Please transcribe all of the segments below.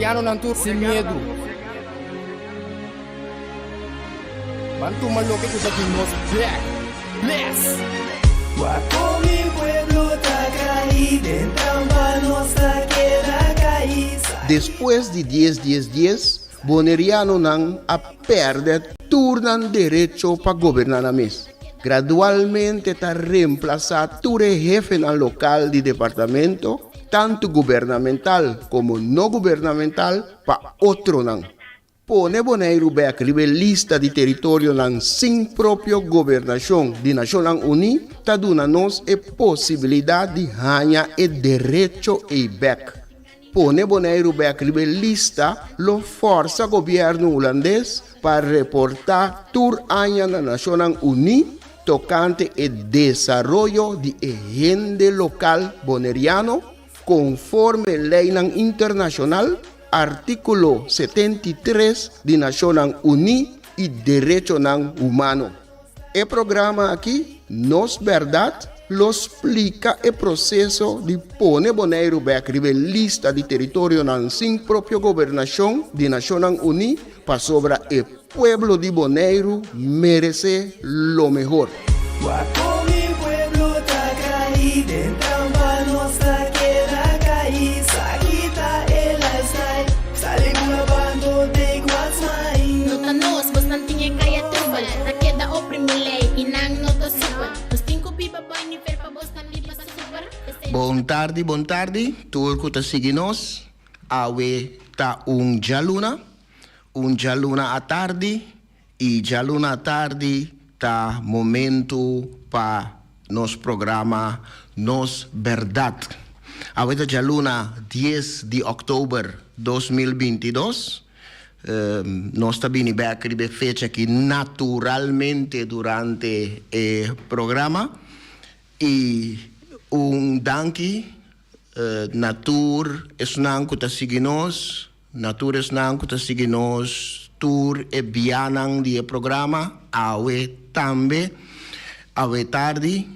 Bonerianonan tur sin miedu. Ban tuma loke ku ta di nos bek. Bless! Wak kon mi pueblo ta kai den trampa nos ta keda kai. Despues di dies dies dies, Bonerianonan a pèrdè tur nan derecho pa goberná nan mes. Gradualmente ta remplasá tur e hefenan lokal di departamento, tantu gubernamental komo no gubernamental, pa otronan. Pone Boneiru bèk riba e lista di teritorionan sin propio gobernashon di Nashonnan Uní ta duna nos e posibilidat di haña e derecho ei bèk. Pone Boneiru bèk riba e lista lo fòrsa gobièrnu hulandes pa reportá tur aña na Nashonnan Uní tokante e desaroyo di e hende lokal boneriano konforme leinan internashonal, artíkulo 73 di Nashonnan Uní i derechonan humano. E programa aki, Nos Bèrdat, lo splika e proseso di pone Boneiru bèk riba e lista di teritorionan sin propio gobernashon di Nashonnan Uní pasobra e pueblo di Boneiru meresé lo mehor. Wak kon mi pueblo ta kai den trampa nos ta keda kai sa kita e lifestyle sali bula bando take what's mine. No ta nos, bosnan tin e kaya trubel Ta keda oprimi lei i nan no ta supel Nos tin ku biba bai nivel pa bosnan biba super Esei Bon tardi, bon tardi, tur ku ta sigui nos. Awe ta un djaluna, un djaluna atardi i djaluna atardi ta momentu pa nos programa Nos Bèrdat. Awe ta djaluna dies di òktober 2022. Nos ta bini bèk riba e fecha aki naturalmente durante e programa. I un danki na tur esnan ku ta sigui nos, na tur esnan ku ta sigui nos tur e bianan di e programa, awe tambe, awe tardi,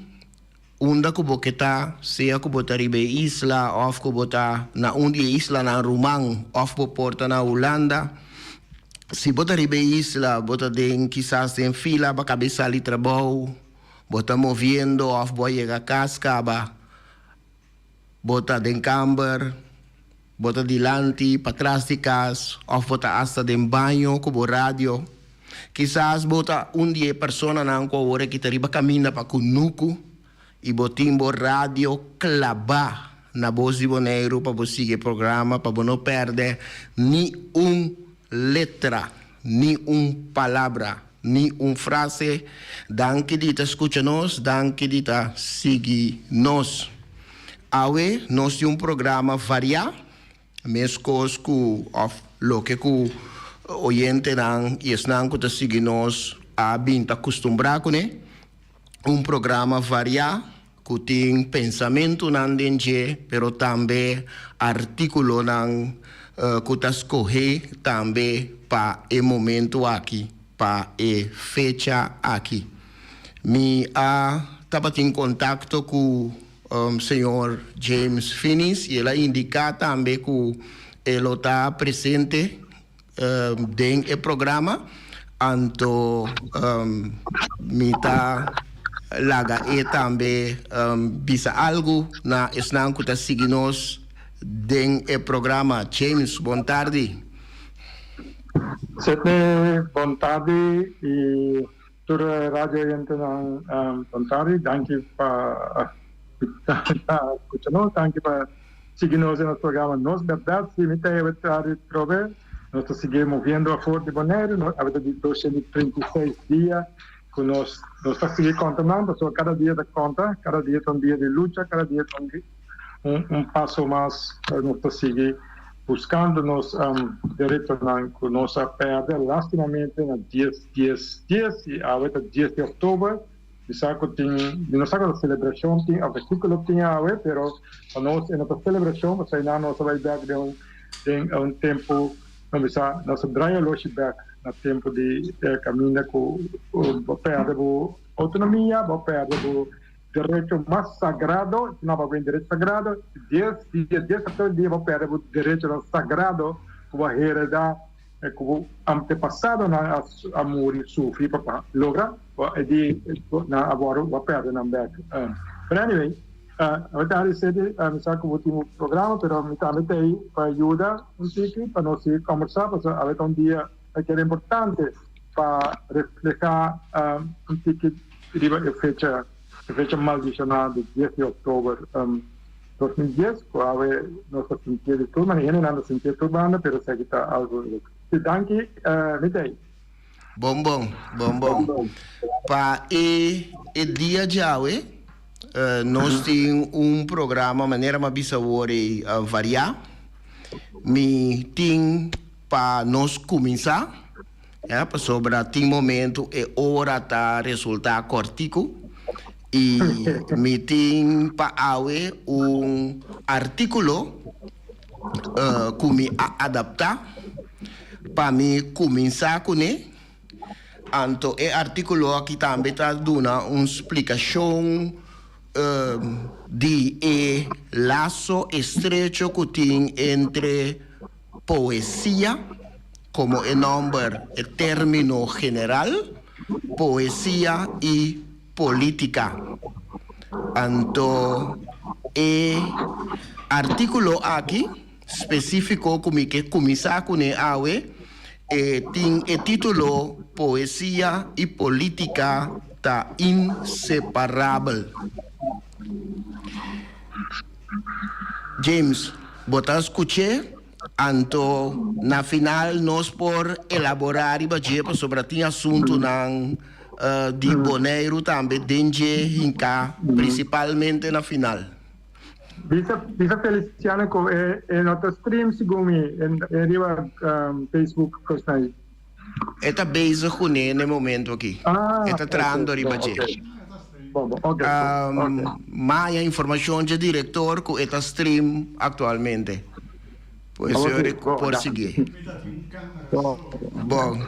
unda ku bo ke ta, sea ku bo ta riba e isla òf ku bo ta na un di e islanan ruman òf bo por ta na Hulanda. Si bo ta riba e isla, bo ta den kisas den fila pa kabe sali trabou, Bo ta moviendo of bo a yega cas caba. Bo ta den camber, bo ta dilanti, patras di cas of bo ta hasta den baño cu bo radio. Kisas bo ta un di e personanan cu awor aki ta riba caminda pa cunucu y bo tin bo radio claba na Bos di Boneiru pa bo sigui e programa pa bo no perde ni un letra, ni un palabra. Ni un frase. Danki di ta skucha nos, danki di ta sigui nos. Awe nos tin un programa variá, meskos ku òf loke ku oyentenan i esnan ku ta sigui nos a bin ta kustumbrá kuné. Un programa variá ku tin pensamentunan den dje, pero tambe artíkulonan ku ta skohé tambe pa e momentu aki, pa e fecha aki. Mi a tabatin kontakto ku señor James Finies i el a indiká tambe ku e lo ta presente Den e programa anto mi ta laga e tambe bisa algu na esnan ku ta sigui nos den e programa. James, bon tardi. Sidney, bon tardi i tur e radio oyentenan bon tardi. Danki pa skucha nos, danki pa Sigui nos den nos programa Nos Berdad. Si mi ta heba tardi trobe, nos ta sigui moviendo afor di Boneiru. Nos a di 236 dia ku nos nos ta sigui konta nan, pasobra kada dia ta konta, kada dia ta un dia di lucha, kada dia ta un un un paso mas nos ta sigui buskando nos deretonan ku nos a pèrdè lastimamente na dies dies dies i awe ta dies di òktober. Mi sa ku tin, mi no sa ku ta selebrashon tin òf ta kiko lo tin awe, pero pa nos e no ta selebrashon, pasobra einan nos a bai bèk den un den un tempu, no mi sa, nos a draai oloshi bèk na tempu di kaminda ku bo pèrdè bo outonomia, bo pèrdè bo derecho mas sagrado, si no papia derecho sagrado, dies dia, dies òktober dia bo pèrdè bo derechonan sagrado. ku bo a heredá ku bo antepasadonan a a muri sufri pa pa logra e di nan a wòrdu bo a pèrdè nan bèk. But anyway, mi ta harisé di mi sa ku bo tin un programa pero mi tambe ta ei pa yuda un tiki pa nos sigui kòmbersá pasobra awe ta un dia ku keda importante pa reflehá un tiki riba e fecha e fecha maldishoná di dies di òktober 2010 ku awe nos ta sintié di tur manera, hendenan ta sintié tur banda pero esaki ta algu luk. Danki mi ta ei. Bon bon, bon bon. Pa e e dia djawe nos tin un programa manera mi a bisa awor ei variá. Mi tin pa nos kuminsá ya pasobra tin momento e ora ta resultá kòrtiku i mi tin pa awe un artíkulo ku mi a adaptá pa mi kuminsá kuné. Anto e artíkulo aki tambe ta duna un splikashon di e laso estrecho ku tin entre poesia, komo e nòmber, e término general, poesia i polítika. Anto e artíkulo aki spesífiko ku mi ke kuminsá kuné awe e tin e título Poesia i Polítika ta Inseparabel. James, bo ta skuch'é? Anto na final nos por elaborá riba dje pasobra tin asuntunan di Boneiru tambe den dje hinká, prinsipalmente na final. Bisa bisa Feliciano ku e e no ta stream segun mi e riba Facebook kosnan ei. E ta bezig kuné na e momento aki. E ta trahando riba dje. Maya informashon dje direktor ku e ta stream aktualmente. Pues señor por sigui. Bon.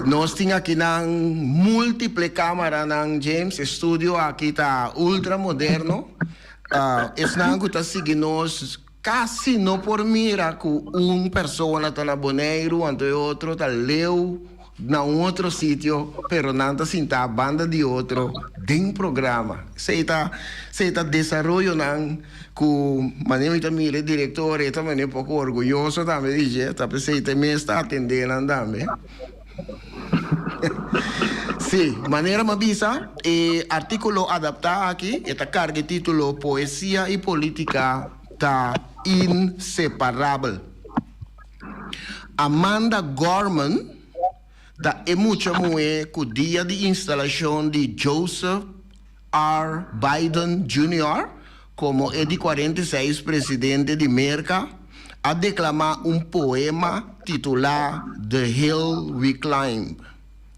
Nos tin akinan múltiple kámaranan, James. E studio aki ta ultra moderno. Esnan ku ta sigui nos Kasi no por mira ku un persona ta na Boneiru anto e otro ta leu na un otro sitio, pero nan ta sintá banda di otro den programa. Esei ta esei ta desaroyonan ku manera mi ta mira e direktor e ta manera poko orguyoso tambe di dje, ta p'esei ta e mes ta atendé nan tambe. Sí, manera mi a bisa, e artíkulo adaptá aki e ta karga e título Poesia i Polítika ta Inseparabel. Amanda Gorman ta e mucha muhé ku dia di instalashon di Joseph R. Biden Junior komo e di 46 presidente di Merka a deklamá un poema titulá The Hill We Climb,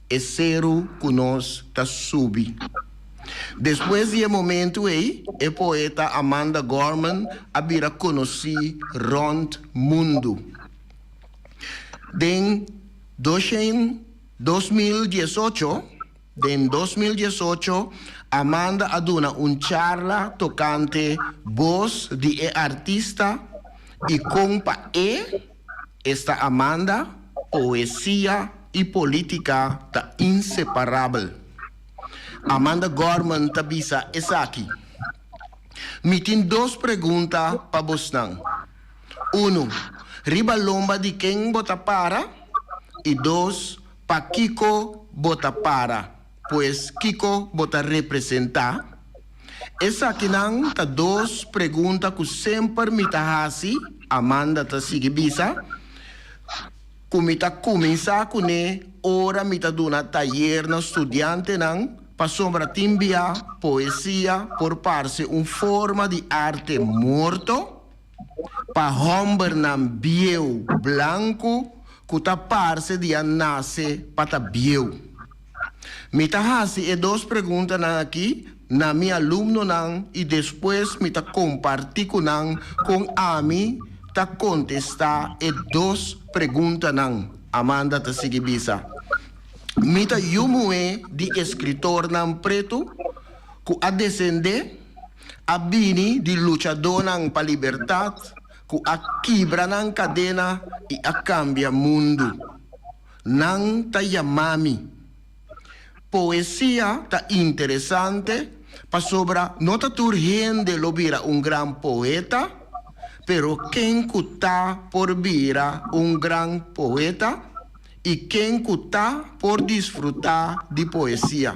E Seru Ku Nos Ta Subi. Despues di e momentu ei, e poeta Amanda Gorman a bira konosí rònt mundu. Den 2018, Den 2018, Amanda a duna un charla tokante bos di e artista i kon pa e, esta Amanda, poesia i politika ta inseparabel. Amanda Gorman ta bisa esaki, Mi tin dos pregunta pa bosnan. Unu, riba lomba di ken bo ta para? I dos, Pakiko bo ta para? Pues kiko bo ta representá? Esakinan ta dos pregunta ku semper mi ta hasi, Amanda ta sigui bisa, ku mi ta kuminsá kuné ora mi ta duna tayer na studiantenan pasobra tin bia poesia por parse un forma di arte morto, Pa hòmbernan bieu blanku ku ta parse di a nase pa ta bieu. Mi ta hasi e dos preguntanan akí na mi alumnonan i despues mi ta kompartí ku nan kon ami ta kontestá e dos preguntanan, Amanda ta sigui bisa. Mi ta yu muhé di eskritornan pretu ku a desendé. A bini di luchadónan pa libertat. ku a kibra nan kadena i a kambia mundu. Nan ta yama mi. Poesia ta interesante pasobra no ta tur hende lo bira un gran poeta, pero ken ku ta por bira un gran poeta i ken ku ta por disfrutá di poesia.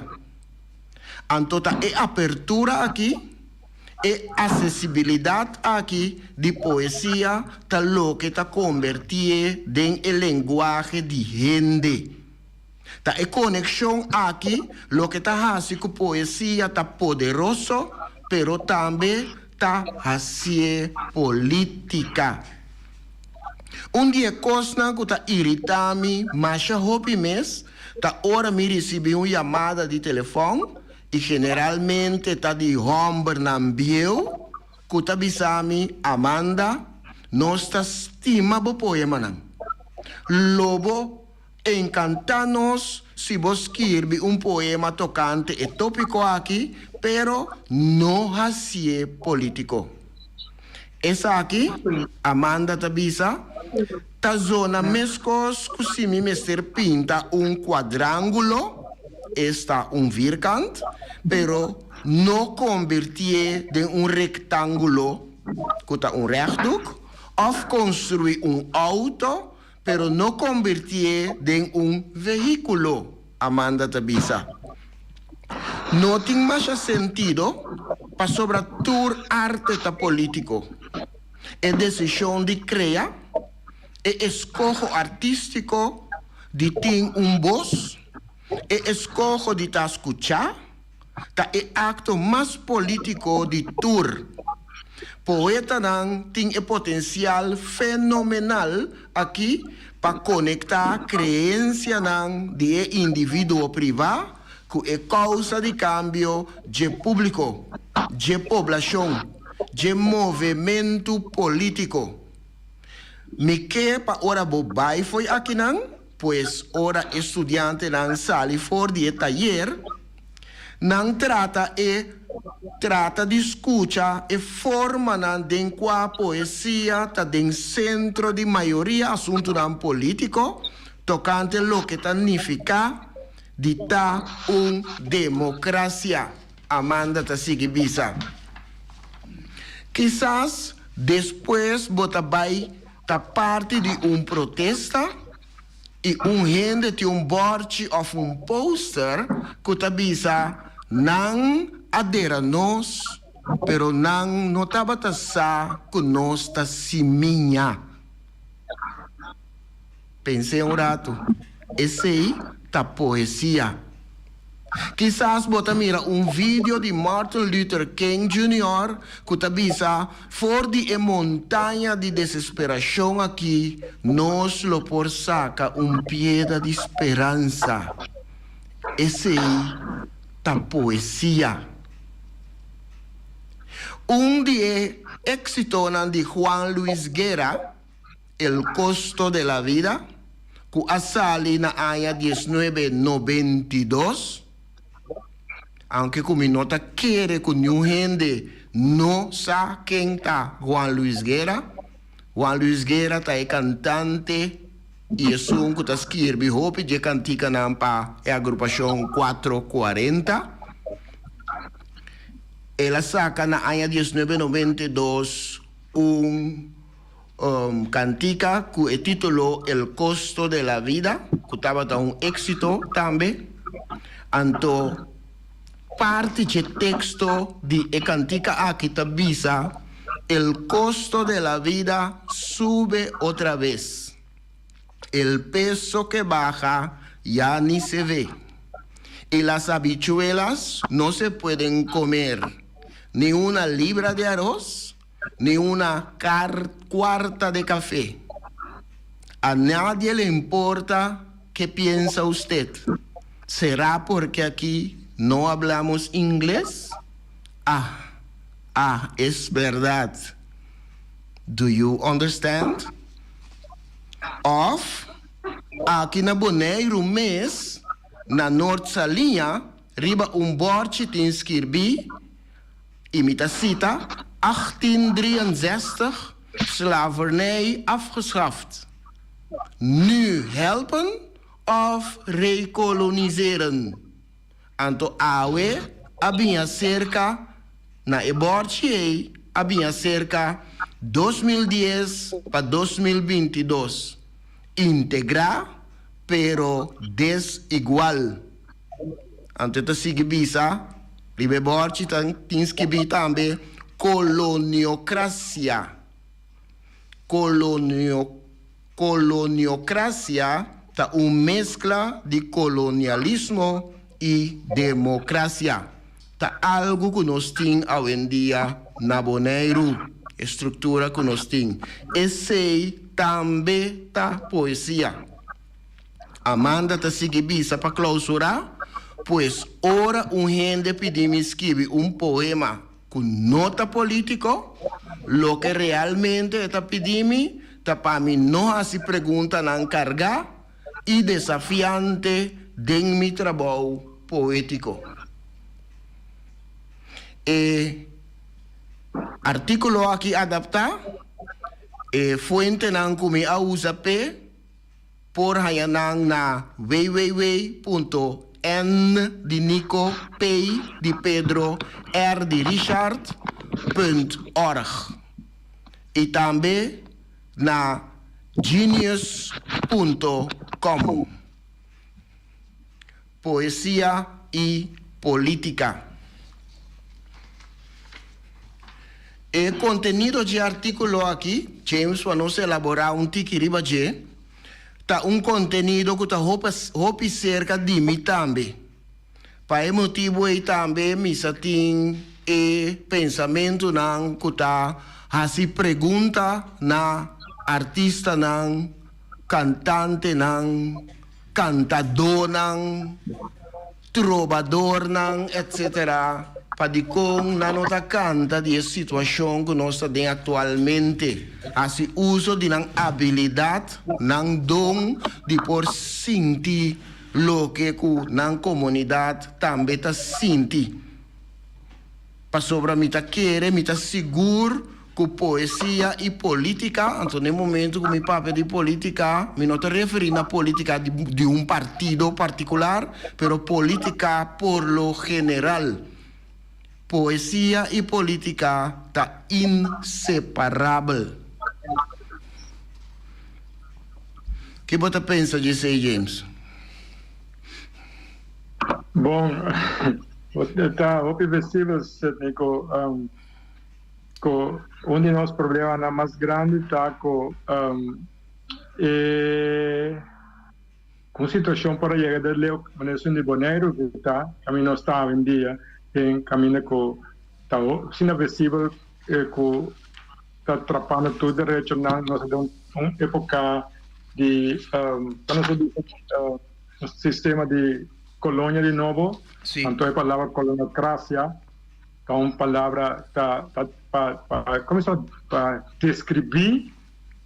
Anto ta e apertura aki, e asesibilidat aki di poesia ta loke ta kombertié den e lenguahe di hende. Ta e konekshon aki loke ta hasi ku poesia ta poderoso, pero tambe ta hasié polítika. Un di e kosnan ku ta iritá mi masha hopi mes ta ora mi risibí un yamada di telefòn, i generalmente ta di hòmbernan bieu, ku ta bisa mi, Amanda, nos ta stima bo poemanan. Lo bo Encantá nos si bo skirbi un poema tocante e tópico aki, pero no hacié político. Esaki, Amanda ta bisa, ta zona mescos cu si mi mester pinta un cuadrángulo, esta un vierkant, pero no convirtié den un rectángulo, cu ta un rechthoek, of construí un auto, pero no konvirtié den un vehíkulo, Amanda ta bisa. No tin masha sentido pasobra tur arte ta polítiko. E desishon di krea, e eskoho artístiko di tin un bos, e eskoho di ta skuchá, ta e akto mas polítiko di tur. Poetanan tin e potensial fenomenal aki pa konektá kreensianan di e individuo privá ku e kousa di kambio dje públiko, dje poblashon, dje movementu polítiko. Mi ke pa ora bo bai fo'i akinan, Pues ora e studiantenan sali for di e tayer, nan trata e trata di skucha e formanan den kua poesia ta den sentro di mayoria asuntunan polítiko tokante loke ta nifiká di ta un demokrasia, Amanda ta sigui bisa. Kisas despues bo ta bai ta parti di un protesta i un hende tin un bòrchi òf un poster ku ta bisa nan a dera nos pero nan no tabata sa ku nos ta simiña. Pens'é un ratu. Esei ta poesia. Kisas bo ta mira un video di Martin Luther King Junior ku ta bisa, For di e montaña di desesperashon aki nos lo por saka un pieda di speransa. Esei ta poesia. Un di e éksitonan di Juan Luis Guerra, El costo de la vida, ku a sali na aña diesnuebe nobentidos, aunke ku mi no ta kere ku niun hende no sa ken ta Juan Luis Guerra. Juan Luis Guerra ta e kantante i esun ku ta skirbi hopi dje kantikanan pa e agrupashon Cuatro Cuarenta. El a saka na aña diesnuebe nobentidos un Kantika ku e título El costo de la vida, ku tabata un éksito tambe. Anto parti dje teksto di e kantika aki ta bisa, El costo de la vida sube otra vez. El peso que baja ya ni se ve. Y las habichuelas no se pueden comer, ni una libra de arroz, ni una cuarta de café. A nadie le importa qué piensa usted. ¿Será porque aquí no hablamos inglés? Ah, ah, es verdad. Do you understand? Of, aki na Boneiru mes, na Noord Saliña, riba un bòrchi tin skirbí, I mi ta sita, 1863. Slavernij afgeschaft. Nu helpen of rekoloniseren? Anto awe a bin aserka na e bòrchi ei a bin aserka 2010 pa 2022. Integrá pero desigual. Anto e ta sigui bisa, riba e bòrchi ta tin skibí tambe koloniokrasia. Kolonio Koloniokrasia ta un meskla di kolonialismo i demokrasia. Ta algu ku nos tin awendia na Boneiru, e struktura ku nos tin. Esei tambe ta poesia. Amanda ta sigui bisa pa klousurá, Pues ora un hende pidi mi skibi un poema ku no ta polítiko, loke realmente e ta pidi mi ta pa mi no hasi preguntanan kargá i desafiante den mi trabou poétiko. E artíkulo aki adaptá e fuentenan ku mi a usa p'e. Por haña nan na www punto N di Nico, P di Pedro, R di Richard punt org i tambe na genius punto com. Poesia i polítika. E kontenido dje artíkulo aki, James pa nos elaborá un tiki riba dje, ta un kontenido ku ta hopi serka di mi tambe. Pa e motibu ei tambe mi sa tin e pensamentunan ku ta hasi pregunta na artistanan, kantantenan, kantadónan, trobadornan, etc. Pa dikon nan no ta kanta di e situashon ku nos ta den aktualmente. Hasi uso di nan abilidat, nan don di por sinti loke ku nan komunidat tambe ta sinti. Pasobra mi ta kere, mi ta sigur ku poesia i politika, anto n'e momento ku mi papia di politika, mi no ta referí na politika di un partido partikular, pero politika por lo general. Poesia i politika ta inseparabel. Ki bo ta pensa dje esei, James? Bon, ta hopi visibel, Sidney, ku ku un di nos problemanan mas grandi ta ku e ku un situashon por a yega den leu manera esun di Boneiru ku ta kaminda nos ta awendia den kaminda ku ta asina visibel ku ta trapando tur derechonan. Nos ta den un epoka di nos a bisa un sistema di kolonia di nobo. Anto e palabra kolonokrasia ta un palabra ta ta pa pa komo se pa deskribí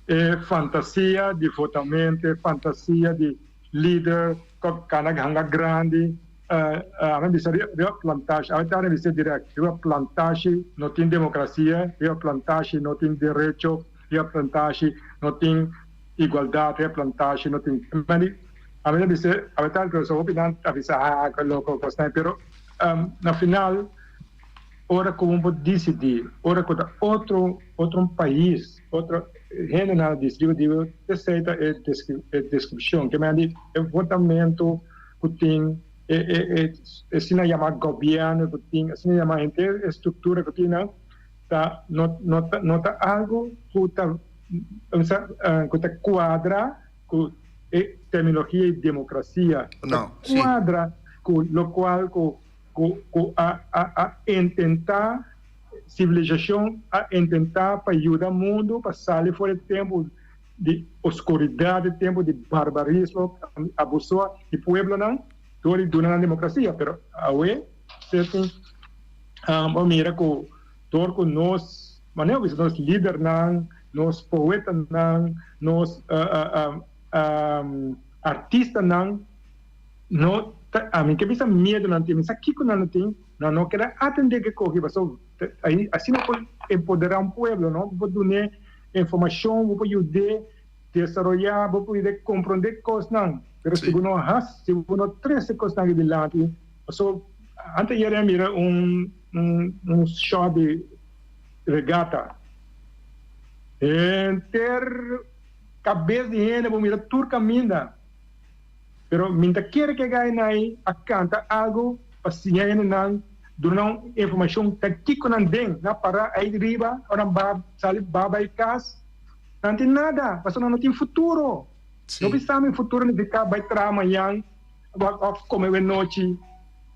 e fantasia di votamente, fantasia di lider ku kana hanga grandi. Ami a bisa riba plantashi, ami ta bisa dirèkt, riba plantashi no tin demokrasia, riba plantashi no tin derecho, riba plantashi no tin igualdat, riba plantashi no tin. Ami ta bisa, ami ta algo hopi nan ta bisa ah ke loko kosnan, pero na final ora ku bo por disidí, ora ku ta otro otro pais, otro hendenan a disidí, bo dibi esei ta e deskripshon, ke men di e votamentu ku tin e e e asina yama gobièrnu ku tin, asina yama henter e struktura ku tin nan ta no no ta no ta algu ku ta ku ta kuadra ku e terminologia di demokrasia ta kuadra ku lokual ku ku ku a a a intentá sivilisashon a intentá pa yuda mundu pa sali for e tempu di oskuridat e tempu di barbarismo abusó di pueblonan dor di duna nan demokrasia pero awe seti bo mira ku dor ku nos manera bo bisa nos lidernan nos poetanan nos artistanan no ta ami ke bisa miedu nan tin mi sa kiko nan lo tin nan no keda atende ke koki pasobra asina por empoderá un pueblo no bo dun'é. informashon, bo por yud'é desaroyá, bo por yud'é komprondé kosnan. Pero si bo no hasi, si bo no trese kosnan aki dilanti, pasobra anteayer mi a mira un un shò di regata. Henter kabes di hende bo mira tur kaminda. Pero mi ta kere ke gainan a kanta algu pa siña hendenan, duna nan un informashon ta kiko nan den, nan para ei riba ora nan ba sali ba bai kas, nan tin nada pasobra nan no tin futuro. No bisa mi futuro nifiká bai traha mañan òf kome wenochi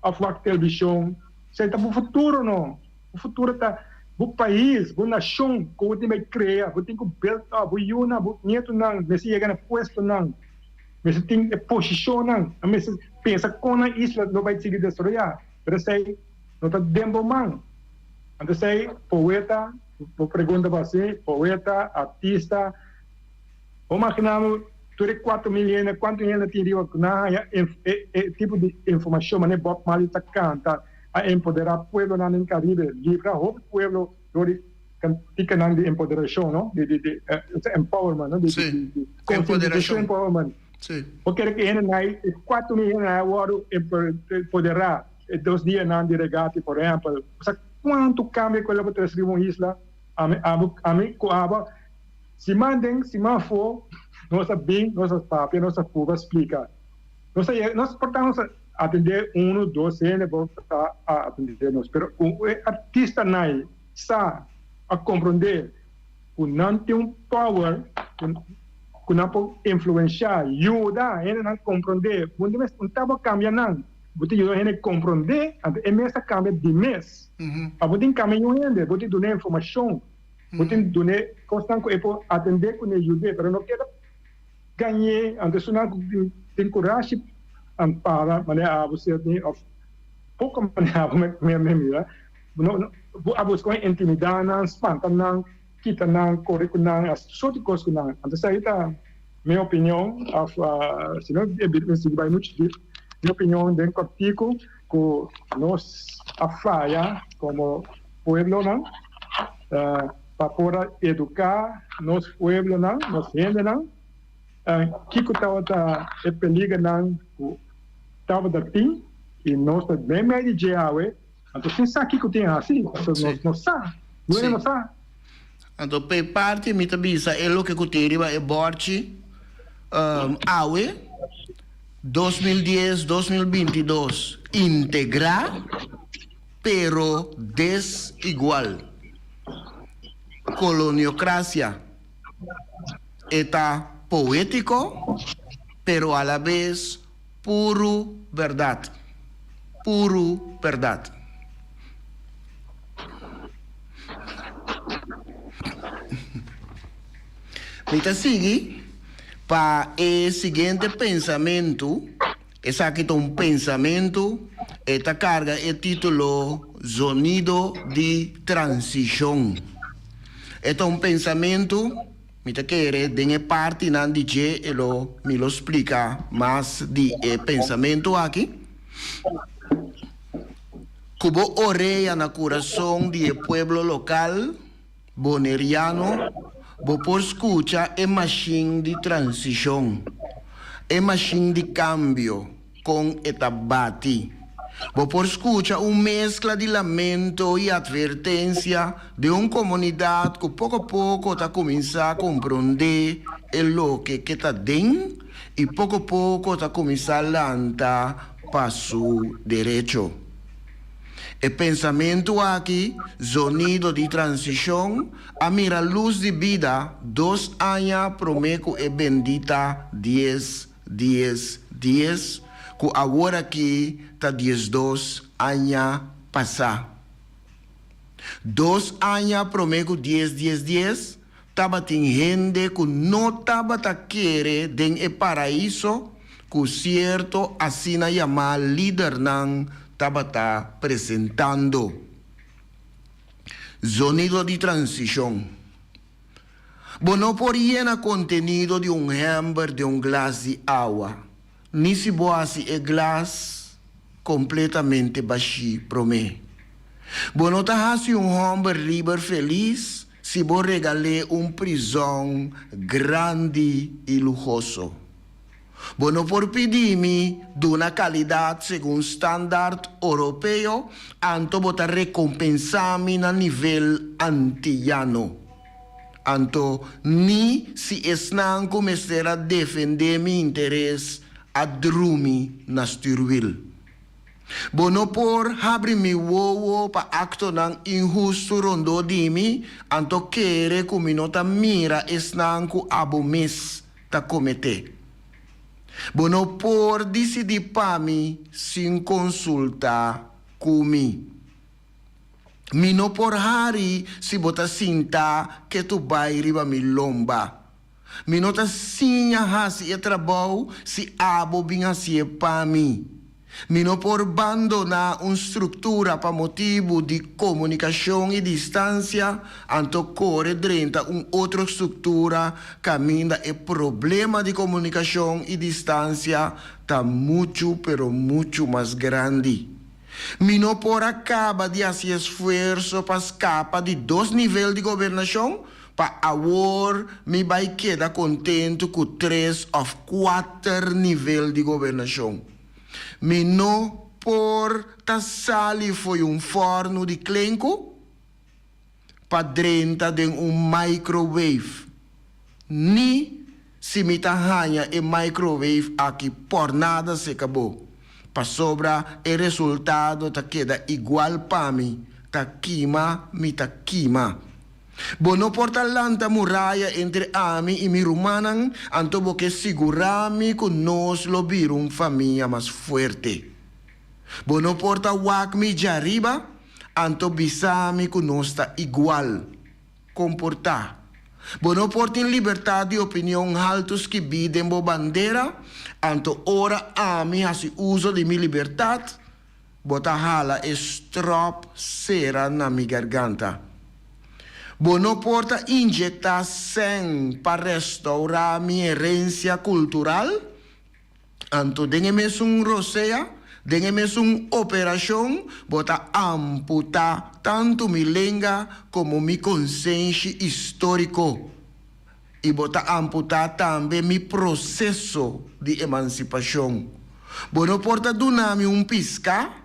òf wak televishon, esei ta bo futuro no. Bo futuro ta bo pais, bo nashon ku bo tin bai krea, bo tin ku build up, bo yunan, bo nietunan mester yega na puestonan. Mester tin e posishonnan, nan mester pensa kon nan isla lo bai sigui desaroyá, pero esei no ta den bo man. Anto esei poeta, bo pregunta bo hasi, poeta, artista, bo maginá bo tur e 4000 hende, kuantu hende tin riba ku nan haña e tipo di informashon manera Bob Marley ta kanta a empoderá pueblonan den Karibe, libra hopi pueblo dor di Tikanan di empoderashon, no? Di, di, di, empowerment, no? Di, di, di, Empoderashon. Empowerment. Si. Bo kere ku hende nai, e 4000 hende nai a wòrdu empoderá e dos dianan di regati, por ehèmpel. Bo sa kuantu kambio ku el a por trese riba un isla? Ami, abo, ami ku abo, siman den, siman afó, nos a bin, nos a papia, nos a purba splika. Nos a yega, nos por ta nos a atendé unu, dos hende por ta a atendé nos, pero ku e artista nai sa a komprondé ku nan tin un power ku nan por influenshá, yuda hendenan komprondé. Bo no ta bo kambia nan, bo ta yuda hende komprondé, anto e mes ta kambia di mes. Pa bo tin kambia un hende, bo tin dun'é informashon, bo tin dun'é kosnan ku e por atendé kuné, yud'é, pero no keda gañ'é. Anto esunnan ku tin kurashi para manera abo ser tin òf poko manera abo mi mira. No, bo a buska un intimidá nan, spanta nan, kita nan, kore ku nan, hasi tur sorti kos ku nan. Anto esei ta mi opinion, òf si no e bira mi sigui bai muchu dip, mi opinion den kòrtiku ku nos a faya komo pueblonan pa por a eduká nos pueblonan, nos hendenan, kiko tabata e peligernan ku tabata tin i nos ta meimei di dje awe. Anto sin sa kiko tin hasi, pasobra nos no sa, dueño no sa. Anto p'e parti mi ta bisa e loke ku tin riba e bòrchi awe, 2010, 2022, integrá pero desigual. Koloniokrasia e ta poétiko pero alabes Puru bèrdat. Puru bèrdat. Mi ta sigui pa e siguiente pensamentu. Esaki ta un pensamentu, e ta karga e título Zonido di Transishon. E ta un pensamentu. Mi ta kere den e partinan di dje e lo mi lo splika mas di e pensamentu aki. Ku bo orea na kurason di e pueblo lokal boneriano bo por skucha e mashin di transishon, e mashin di kambio. Kon e ta bati. Bo por skucha un meskla di lamento i atvertensia di un komunidat ku poko poko ta kuminsá komprondé e loke ke ta den i poko poko ta kuminsá lanta pa su derecho. E pensamentu aki, zonido di transishon, a mira lus di bida dos aña promé ku e bendita dies Dies dies, ku awor aki ta 12 aña pasá. Dos aña promé ku dies dies dies, tabatin hende ku no tabata kere den e paraiso ku sierto asina yamá lidernan tabata presentando. Zonido di transishon. Bo no por yena kontenido di un hèmber den un glas di awa, ni si bo hasi e glas kompletamente bashí promé. Bo no ta hasi un hòmber liber felis. si bo regal'é un prizòn grandi i luhoso. Bo no por pidi mi duna kalidat segun standaard oropeo anto bo ta rekompensá mi na nivel antiyano. Anto ni si esnan ku mester a defendé mi interes a drumi na stuurwiel. Bo no por habri mi wowo pa aktonan inhustu rondó di mi anto kere ku mi no ta mira esnan ku abo mes ta kometé. Bo no por disidí pa mi sin konsultá ku mi. Mi no por hari si bo ta sintá ketu bai riba mi lomba. Mi no ta siña hasi e trabou si abo bin hasié pa mi. Mi no por bandoná un struktura pa motibu di komunikashon i distansia, anto kore drenta un otro struktura kaminda e problema di komunikashon i distansia ta muchu pero muchu mas grandi. Mi no por a kaba di hasi esfuerso pa skapa di dos nivel di gobernashon pa awor mi bai keda kontentu ku tres òf kuater nivel di gobernashon. Mi no por ta sali fo'i un fòrnu di klenku pa drenta den un microwave, ni si mi ta haña e microwave aki pòrnada seka bo, pasobra e resultado ta keda igual pa mi, ta kima mi ta kima. Bo no por ta lanta muraya entre ami i mi rumannan, anto bo ke sigurá mi ku nos lo bira un famia mas fuerte. Bo no por ta wak mi djariba, anto bisa mi ku nos ta igual. Komportá. Bo no por tin libertat di opinion haltu skibí den bo bandera, anto ora ami hasi uso di mi libertat, Bo ta hala e strop sera na mi garganta. Bo no por ta injektá sèn pa restourá mi herensia kultural? Anto den e mesun rosea, den e mesun operashon, bo ta amputá tantu mi lenga komo mi konsenshi históriko. I bo ta amputá tambe mi proseso di emansipashon. Bo no por ta duna mi un piská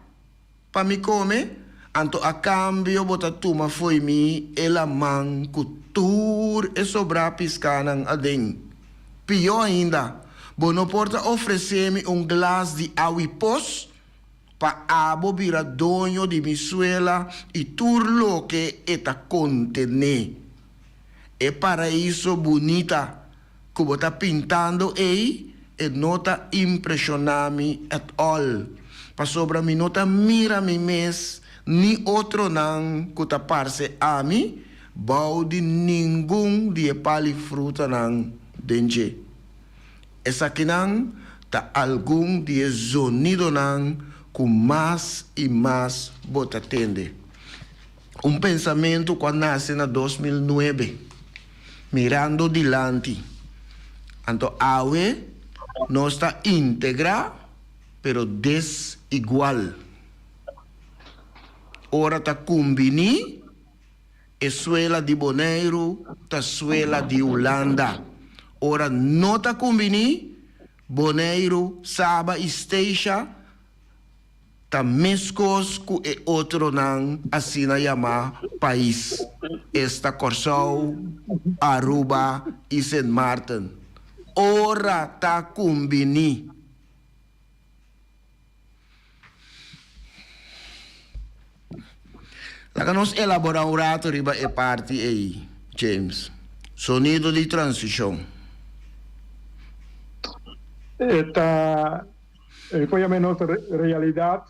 pa mi kome, anto a kambio bo ta tuma fo'i mi e laman ku tur e sobrá piskánan aden. Pió ainda, bo no por ta ofresé mi un glas di awi pos pa abo bira doño di mi suela i tur loke e ta kontené. E paraiso bunita ku bo ta pintando ei, e no ta impreshoná mi at all, pasobra mi no ta mira mi mes ni otronan ku ta parse ami bou di ningun di e pal'i frutanan den dje. Esakinan ta algun di e zonidonan ku mas i mas bo ta tende. Un pensamentu ku a nase na 2009, mirando dilanti. Anto awe nos ta integrá pero desigual. Ora ta kumbiní, e suela di Boneiru ta suela di Hulanda. Ora no ta kumbiní, Boneiru, Saba i Statia ta meskos ku e otronan asina yamá pais, esta Kòrsou, Aruba i Sint Maarten. Ora ta kumbiní. Laga nos elaborá un rato riba e parti ei, James. Sonido di transishon. E ta. E por yama nos realidad,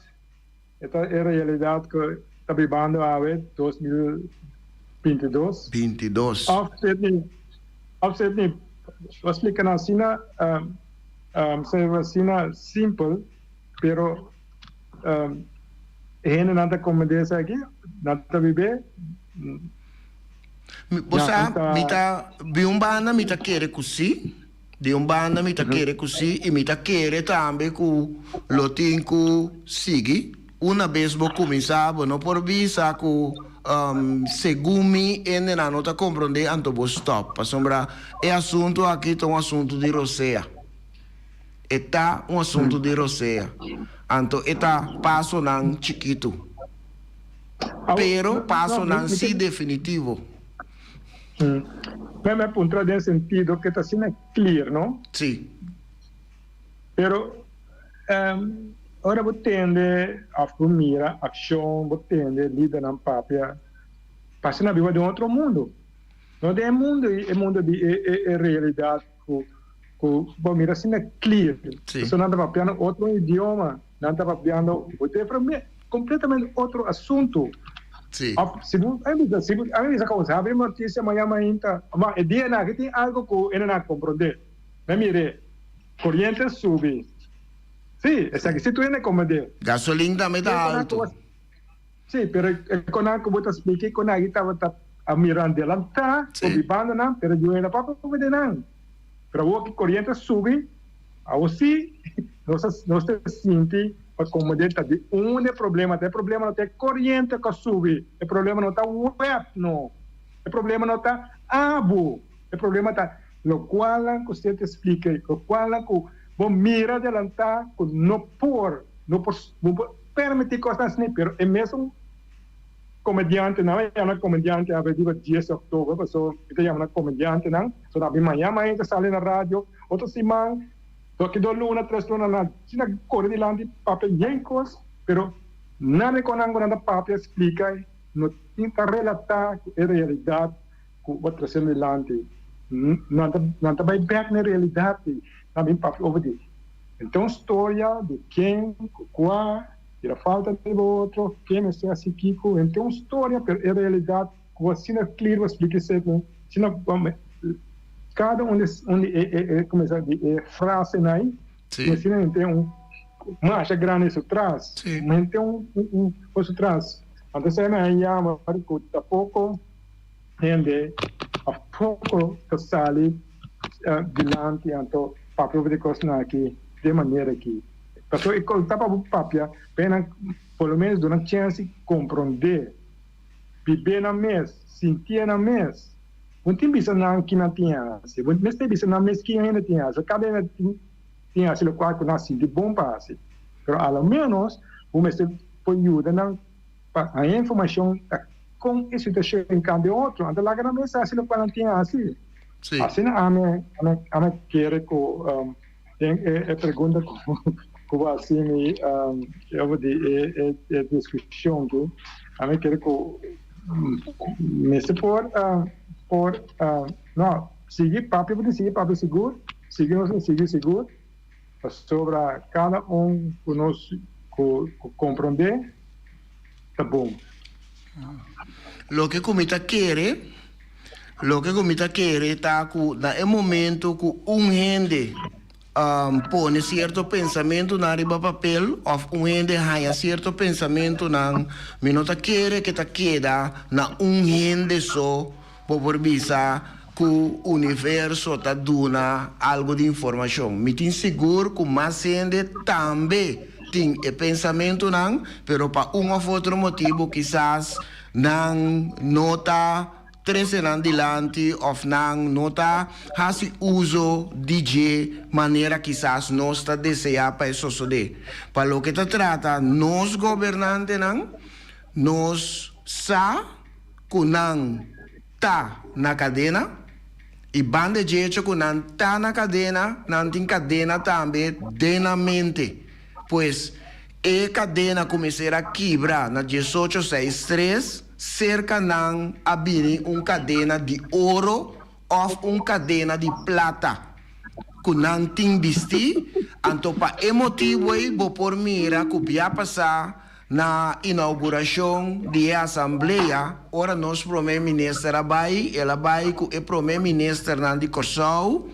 e ta e realidad cu ta bibando awe 2022. 22. Of Sidney, of Sidney, bo splica nan asina, um, asina simpel, pero um, e hendenan ta comprende esaki, nan ta bibe. Bo sa, mi ta, di un banda mi ta kere cu si. Di un banda mi ta kere ku sí i mi ta kere tambe ku lo tin ku sigui. Una bes bo kuminsá, bo no por bisa ku segun mi hendenan no ta komprondé, anto bo stòp. Pasobra e asuntu aki ta un asuntu di rosea. E ta un asuntu di rosea. Anto e ta pasonan chikitu. Pero pasonan sí definitivo. Mi a puntra den sentido ke ta asina clear, no? Sí. Pero ora bo tende of bo mira accion, bo tende lidernan papia, parse nan biba den otro mundo. No den e mundo e mundo di e realidad cu cu bo mira asina clear. Sí. Pasobra nan ta papiando otro idioma, nan ta papiando completamente otro asunto. Sí. Of si bo a bisa si bo a bisa como si habri noticia mañana mainta, ma e dia aki tin algo cu e nan a comprende. Mi mir'é. Coriente a subi. Sí, esaki sí tur hende comprende. Gasolin tambe ta alto. Sí, pero e konan ku bo ta splika e konan aki tabata a mira adelantá Sí. ku bibando nan, pero yo era papia ku de nan. Pero awor ku coriente a subi, awor sí nos a nos ta sinti pa komprende ta di unda e problema ta. E problema no ta e coriente ku a subi, e problema no ta web no, e problema no ta abo, e problema ta Lokualnan ku usted ta splika i lokualnan ku bo mira adelantá ku no por, no por, bo por permití kosnan asina, pero e mesun komediantenan, mi a yama nan komediante awe riba dies di òktober, pasobra mi ta yama nan komediantenan, so nan bin maña maña ta sali na radio, otro siman, aki dos luna, tres luna, nan asina kore dilanti papia yen kos, pero nada di konan ku nan ta papia splika no tin ta relatá ku e realidat. Ku bo trese dilanti, nan ta nan ta bai bek na e realidat di nan bin papia over di. Enton storia di ken ku kua tira falta riba otro, ken mester hasi kiko, enton storia pero e realidat ku asina klir bo splika esei ku asina kada un di un di e e kumesa di e frasenan ei Sí. asina henter un masha grandi su tras, Sí. henter un un un su tras. Anto esei mi a yama ku tampoko. Hende a poko ta sali dilanti anto papia over di kosnan aki den manera aki. Pasobra e kos ta pa bo papia pa nan por lo menos duna chèns di komprondé, bibé nan mes, sintié nan mes. Bo no tin bisa nan ki nan tin hasi, bo mester bisa nan mes ki hende tin hasi. Kada hende tin hasi lokual ku nan sinti bon pa hasi. Pero a lo menos bo mester por yuda nan pa haña informashon ta kon e situashon kambia otro, anto laga nan mes hasi lokual nan tin hasi. Sí. Asina ami ami ami kere ku den e e pregunta ku ku bo hasi mi over di e e e diskushon aki, ami kere ku mester por por no sigui papia bo tin sigui papia sigur, sigui nos tin sigui sigur. Pasobra kada un ku nos ku komprondé ta bon. Loke ku mi ta kere, loke ku mi ta kere ta ku na e momento ku un hende pone sierto pensamentunan riba papel òf un hende haña sierto pensamentunan, mi no ta kere ke ta keda na un hende so. Bo por bisa ku universo ta duna algu di informashon. Mi tin sigur ku mas hende tambe tin e pensamentunan, pero pa un òf otro motibu kisas nan no ta trese nan dilanti òf nan no ta hasi uso di dje manera kisas nos ta deseá pa e sosodé. Pa loke ta trata nos gobernantenan, nos sa. Ku nan ta na kadena, i banda dje echo ku nan ta na kadena, nan tin kadena tambe den nan mente. Pues, e kadena ku mester a kibra na diesocho seis tres, serka nan a bini un kadena di oro òf un kadena di plata ku nan tin bistí, anto pa e motibu ei bo por mira ku bia pasá Na inaugurashon di e asamblea, ora nos Prome Minister a bai, el a bai ku e Prome Ministernan di Kòrsou,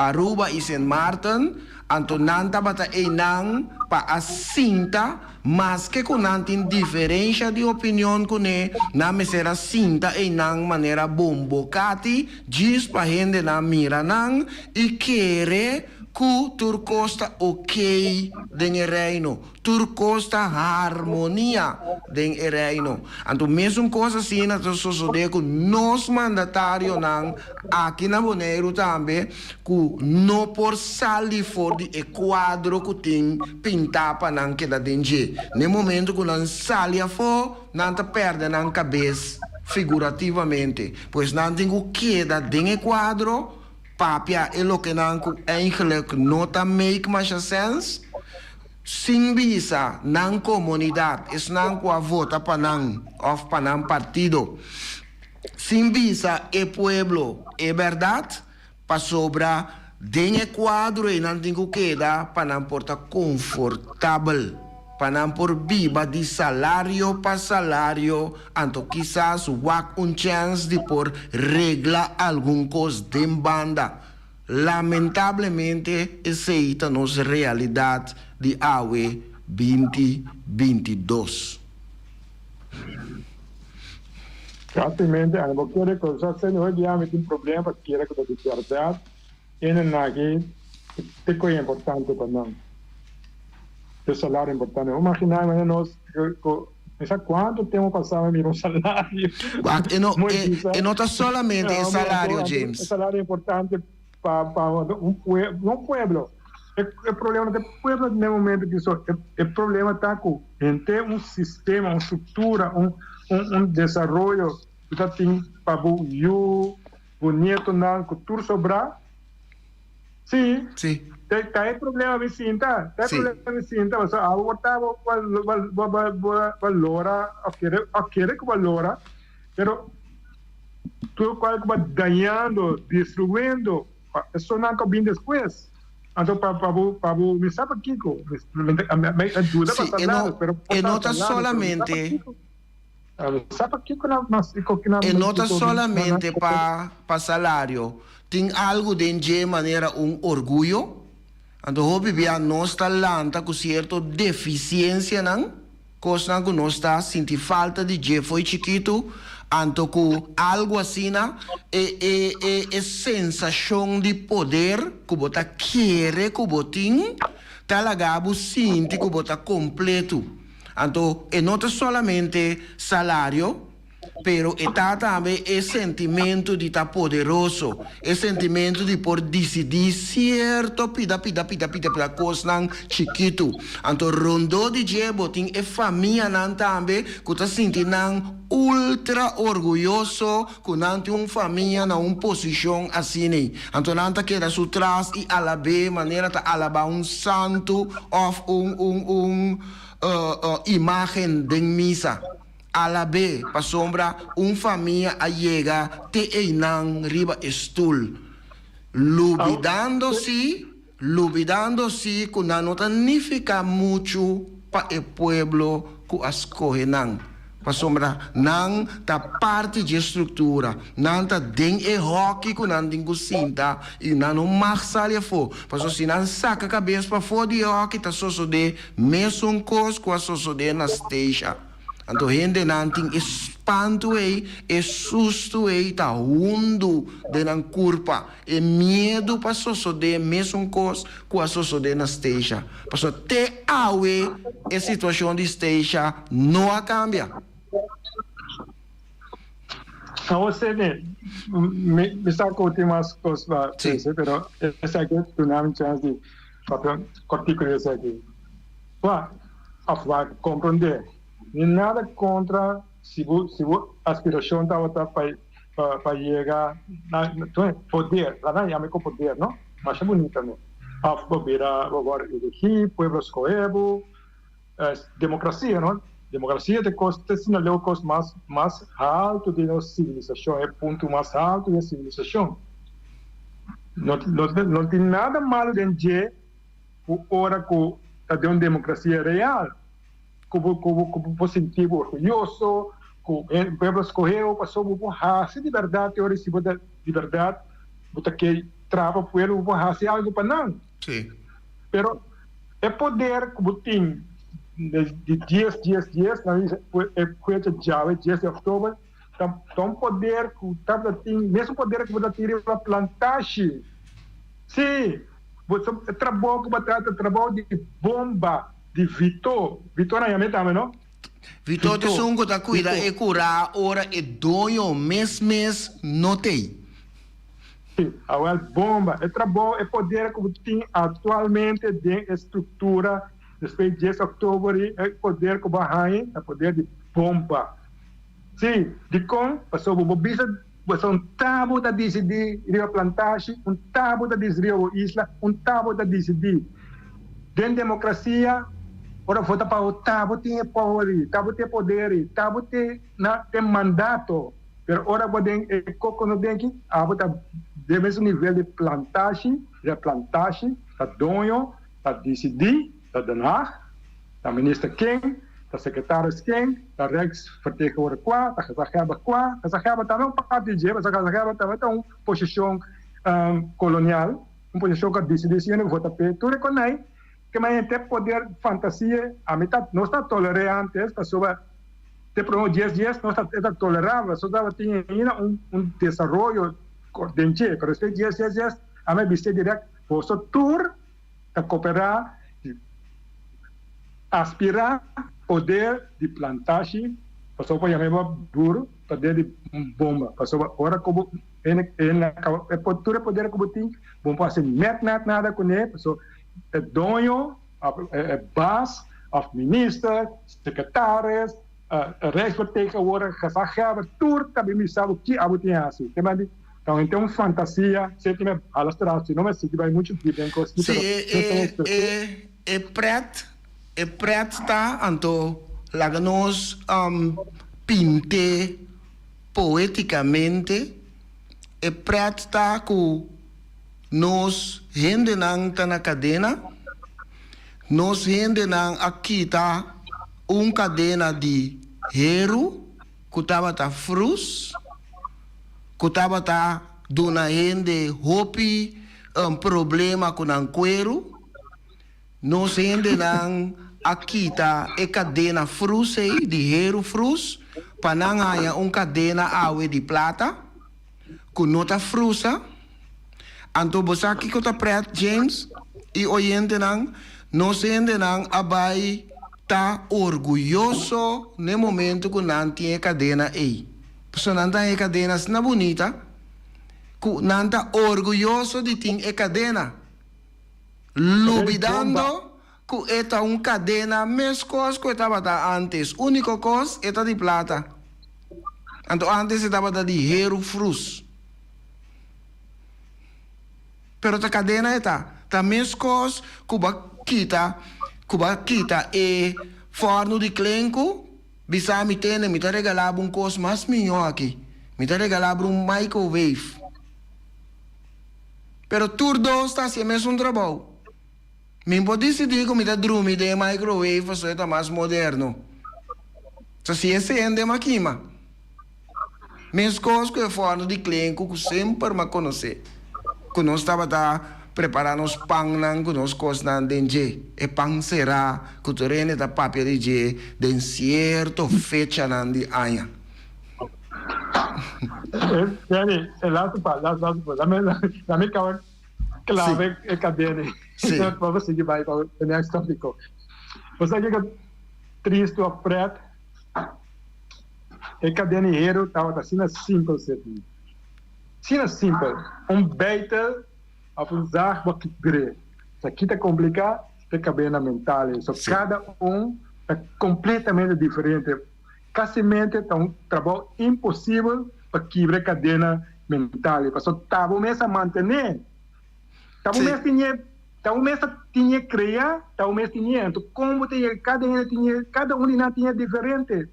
Aruba i Sint Maarten, anto nan tabata einan pa a sinta, maske ku nan tin diferensha di opinion kuné, nan mester a sinta einan manera bombokati djis pa hendenan mira nan i kere. Ku tur kos ta okey den e reino, tur kos ta harmonia den e reino. Anto mesun kos asina ta sosodé ku nos mandatarionan aki na Boneiru tambe ku no por sali for di e kuadro ku tin pintá pa nan keda den dje. Na e momento ku nan sali afó, nan ta pèrdè nan kabes figurativamente. Pues nan tin ku keda den e kuadro. Papia e lokenan ku eigenlijk no ta make masha sens, sin bisa nan komunidat, esnan ku a vota pa nan òf pa nan partido, sin bisa e pueblo e bèrdat, pasobra den e kuadro ei nan tin ku keda pa nan por ta konfortabel. Pa nan por biba di salario pa salario, anto kisas wak un chèns di por regla algun kos den banda. Lamentablemente esei ta nos realidat di awe binti 22. Fácilmente, ami bo kere ku sa sende hoy dia ami tin problema pa kere ku ta di bèrdat. Enen aki te koe importante pa nan. E salario importante. Bo imagina manera nos ku mi sa kuantu tempu pasá mi mira un salario. Wak, e no, e, e no ta solamente e salario, James. E salario importante pa pa un pue, no un pueblo. E, e problema no ta e pueblo den e momento ki so. E, e problema ta ku henter un sistema, un struktura, un, un, un desaroyo ku ta tin pa bo yu. Bo nietonan ku tur sobrá? Sí. Sí. Ta e problema mi sinta. Ta e problema mi sinta. Pasobra abo por ta bo bo lora of kere of kere ku bo lora, pero tur kual ku bo dañando, destruyendo pa esonan ku a bin despues. Anto pa pa bo pa bo mi sa pakiko. Mi a duda pa Sí, e no salario, pero por e no ta ta salario, pero mi sa solamente. pakiko. E no ta solamente pa pa salario, tin algu den dje manera un orguyo. Anto hopi bia nos ta lanta ku sierto defisiensianan, kosnan ku nos ta sinti falta di dje fo'i chikitu, anto ku algu asina e e e e sensashon di poder ku bo ta kere ku bo tin ta laga bo sinti ku bo ta kompletu. Anto e no ta solamente salario, pero e ta tambe e sentimento di ta poderoso, e sentimento di por disidí sierto pida pida pida pida pida kosnan chikitu. Anto rondó di dje bo tin e famianan tambe ku ta sinti nan ultra orguyoso ku nan tin un famia na un posishon asina. Anto nan ta keda su tras i alab'é manera ta alabá un santu òf un un un imágen den misa. Alab'é pasobra un famia a yega te einan riba e stul, lubidando si lubidando si ku nan no ta nifiká muchu pa e pueblo ku a skohe nan, pasobra nan ta parti dje struktura, nan ta den e hòki ku nan tin ku sinta i nan no mag sali afó, pasobra si nan saka kabes pafó di e hòki ta sosodé mesun kos ku a sosodé na Stacia. Anto hendenan tin e spantu ei, e sustu ei ta hundu den nan kurpa, e miedu pa sosodé mesun kos ku a sosodé na Stacia. Pasobra te awe e situashon di Stacia no a kambia. Awor Sidney, mi sa ku tin mas kos pa bisa, pero esaki duna mi chans di papia kòrtiku di esaki. Wak, of wak komprondé. Ni nada kontra si bo si bo aspirashon tabata pa pa yega na poder, laga nan yama e ku poder no, masha bunita no, of bo bira bo wòrdu elegí, pueblo skohe bo, demokrasia no, demokrasia ta e kos ta asina leu kos mas mas haltu di nos sivilisashon, e punto mas haltu di e sivilisashon. No no no tin nada malu den dje. Ku ora ku ta den un demokrasia real, ku bo ku bo ku bo por sinti bo orguyoso, ku e pueblo skohe bo pasobra bo por hasi di bèrdat e ora si bo ta di bèrdat bo ta ke traha pa pueblo bo por hasi algu pa nan. Sí. Pero e poder ku bo tin di dies dies dies nan bisa e fecha djawe dies di òktober ta ta un poder ku tabata tin mesun poder ku bo ta tin riba plantashi. Sí. Bo e trabou ku bo ta ta trabou di bomba, di Vito. Vito nan yam'é tambe, no? Vito ta esun ku ta kuida e kurá ora e doño mes mes no t'ei. Sí, awèl bomba. E trabou, e poder ku bo tin aktualmente den e struktura despues di dies òktober e poder ku bo a haña ta poder di bomba. Sí, dikon? Pasobra bo bisa Pasobra un tabo ta disidí riba plantashi, un tabo ta disidí riba bo isla, un tabo ta disidí. Den demokrasia, ora vota pa bo, tabo tin e power ei, tabo tin e poder ei, tabo tin na e mandato. Pero ora bo den e koko no den aki, abo ta den mesun nivel di plantashi, riba plantashi, ta doño, ta disidí, ta Den Haag. Ta minister ken, ta secretaris ken, ta rijksvertegenwoordiger kwa, ta gezaghebber kwa. Gezaghebber tambe un parti dje, pasobra gezaghebber tambe ta un posicion colonial, un posicion cu a dicidi si hende vota p'e. Tur e conai ke men hende poder fantasia, ami ta, nos ta toler'e antes pasobra te prome dies dies nos ta e ta tolerabel, pasobra tabatin ainda un un desaroyo den dje, pero despues dies dies dies ami a bis'e direct, boso tur ta koperá di aspirá poder di plantashi pasobra por yama e bo duru poder di bomba pasobra ora ku bo tur e poder ku bo tin bo no por hasi nèt nèt nada kuné pasobra e doño e bas òf minister sekretaris rijksvertegenwoordiger gezaghebber tur ta bin bisa bo ki abo tin hasi. Ta un un fantasia, si e me hala tras, si no me sigui bai muchu diep den kos ki, pero Si e e e pret, e pret ta anto laga nos pint'é poeticamente, e pret ta ku nos hendenan ta na kadena, nos hendenan a kita un kadena di heru ku tabata frus, ku tabata duna hende hopi problema ku nan kueru. Nos hendenan a kita e kadena frus ei, di heru frus, pa nan haña un kadena awe di plata ku no ta frusa. Anto bo sa kiko ta pret, James i oyentenan? Nos hendenan a bai ta orguyoso n'e momento ku nan tin e kadena ei. Pasobra nan ta haña e kadena asina bunita ku nan ta orguyoso di tin e kadena, lubidando ku e ta un kadena meskos ku e tabata ántes. Úniko kos, e ta di plata. Anto ántes e tabata di heru frus. Pero ta kadena e ta. Ta meskos ku bo a kita, ku bo a kita e fòrnu di klenku, bisa mi tene, mi ta regalá bo un kos mas mihó aki. Mi ta regalá bo un microwave. Pero tur dos ta hasi e mesun trabou. Mi por disidí ku mi ta drumi den e microwave pasobra e ta mas moderno. So si e sende m'a kima. Meskos ku e fòrnu di klenku ku semper m'a konosé, ku nos tabata prepará nos pannan ku nos kosnan den dje, e pan será ku tur hende ta papia di dje den sierto fechanan di aña. Kenny, e laatste pa, laatste, laatste pa. Lame, lame kaba clave e cadena. Sí. Pa sigui bai pa e next topico. Bo sa kiko tristu of pret? E kadena di heru tabata asina simpel seti. Asina simpel. Un beitel of un zaag bo kibr'é. Sa kita kompliká ta e kabena mental ei. So kada un ta kompletamente diferente. Kasimente ta un trabou imposibel pa kibra e kadena mental ei. Pasobra ta bo mes a mantené. Ta bo mes tin e. Ta un mes ta tin e crea, ta un mes tin e. Anto con bo ta yega cada hende tin e, cada un di nan tin e diferente.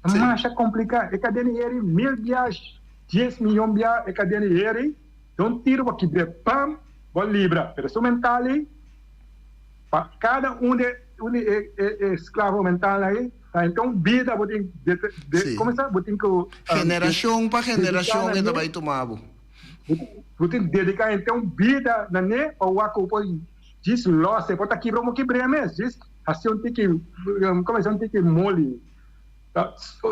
Ta masha complica. E cadena di heri mil biash, dies miyon bia e cadena di heri, don tiro bo kibre pam, bo libra. Pero su mental ei, pa cada un di un di e e esclavo mental ei, ta henter un bida bo tin de de, como sa? Bo tin cu Generacion pa generacion e ta bay tuma bo. Bo tin dedica henter un bida na ne pa wak cu por djis los e por ta kibra como kibr'e mes djis haci un tiki como un tiki moli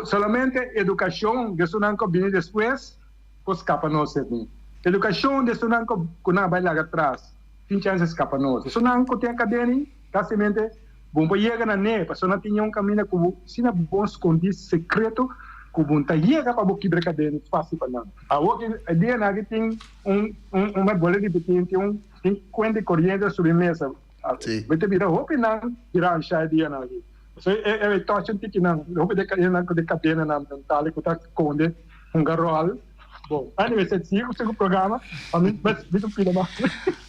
solamente educacion di esunnan cu a bini despues por scapa nos esaki educacion di esunnan cu nan a bay laga atras. Tin chance scapa nos. Esonan cu tin e cadena ei, casimente bo por yega na ne, pasobra nan tin un caminda cu bo asina bon scondi secreto cu bo ta yega pa bo kibra e cadena facil pa nan. Awor ki e dianan aki tin un un un mi bolbe ripiti tin un tin cuenta di coriente a subi mesa. Bo ta bira hopi nan bira ansha e dianan aki. Pasobra e e touch un tiki nan hopi di e nan cu di cadenanan mentale cu ta sconde hunga rol. Bon, anyway, se sigue cu su programa, pa mi mi ta pida mas.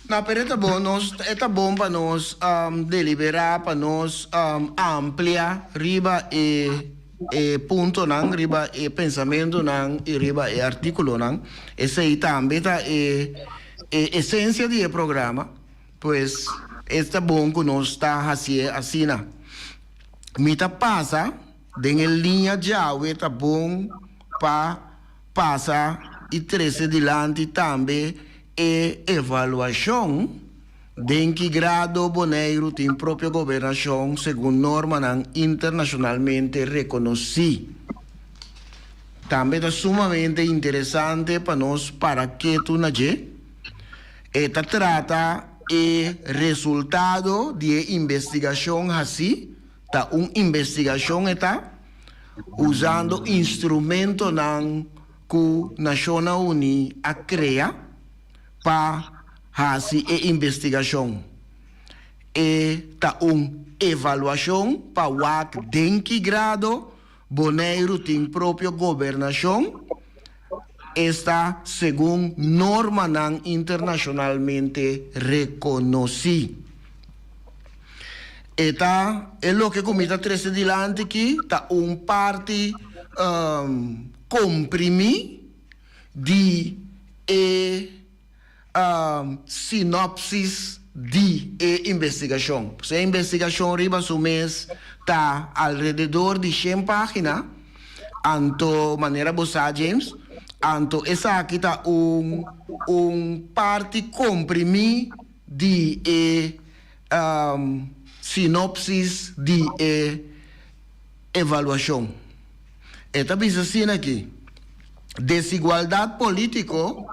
No, pero e ta bon, nos, e ta bon pa nos deliberá, pa nos amplia riba e e puntonan, riba e pensamentonan i riba e artíkulonan. Esei tambe ta e e esensia di e programa, pues e ta bon ku nos ta hasié asina. Mi ta pasa. Den e liña djawe ta bon pa pasa i trese dilanti tambe e evaluashon den ki grado Boneiru tin propio gobernashon segun normanan internashonalmente rekonosí. Tambe ta sumamente interesante pa nos para ketu na dje. E ta trata e resultado di e investigashon hasí. Ta un investigashon e ta, usando instrumentonan ku Nashonnan Uní a krea pa hasi e investigashon. E ta un evaluashon pa wak den ki grado Boneiru tin propio gobernashon, esta segun normanan internashonalmente rekonosí. E ta e loke ku mi ta trese dilanti aki ta un parti komprimí di e sinopsis di e investigashon. E investigashon riba su mes ta alrededor di shen pagina, anto manera bo sa James, anto esaki ta un un parti komprimí di e sinopsis di e evaluashon. E ta bisa asina aki, Desigualdat polítiko,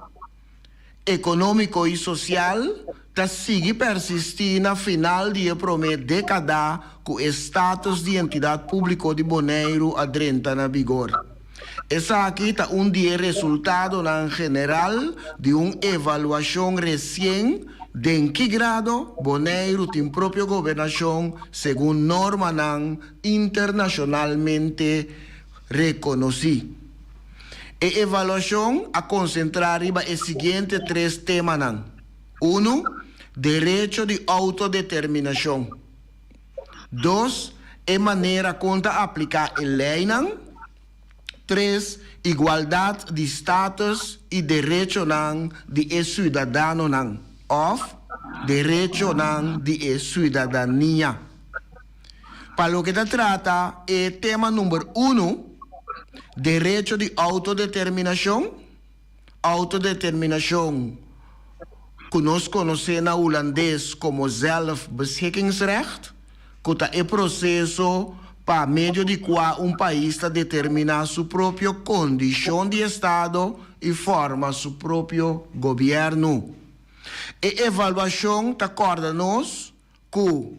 ekonómiko i sosial ta sigui persistí na final di e promé dékada ku e status di entidat públiko di Boneiru a drenta na bigor. Esaki ta un di e resultadonan general di un evaluashon resien den ki grado Boneiru tin propio gobernashon segun normanan internashonalmente rekonosí. E evaluashon a konsentrá riba e siguiente tres temanan, unu, derecho di outodeterminashon, dos, e manera kon ta apliká e leinan, tres, igualdat di status i derechonan di e siudadanonan òf derechonan di e siudadania. Pa loke ta trata e tema number unu, derecho di outodeterminashon, outodeterminashon ku nos konosé na hulandes komo zelfbeschikkingsrecht, ku ta e proseso pa medio di kua un pais ta determiná su propio kondishon di estado i forma su propio gobièrnu. E evaluashon ta kòrda nos ku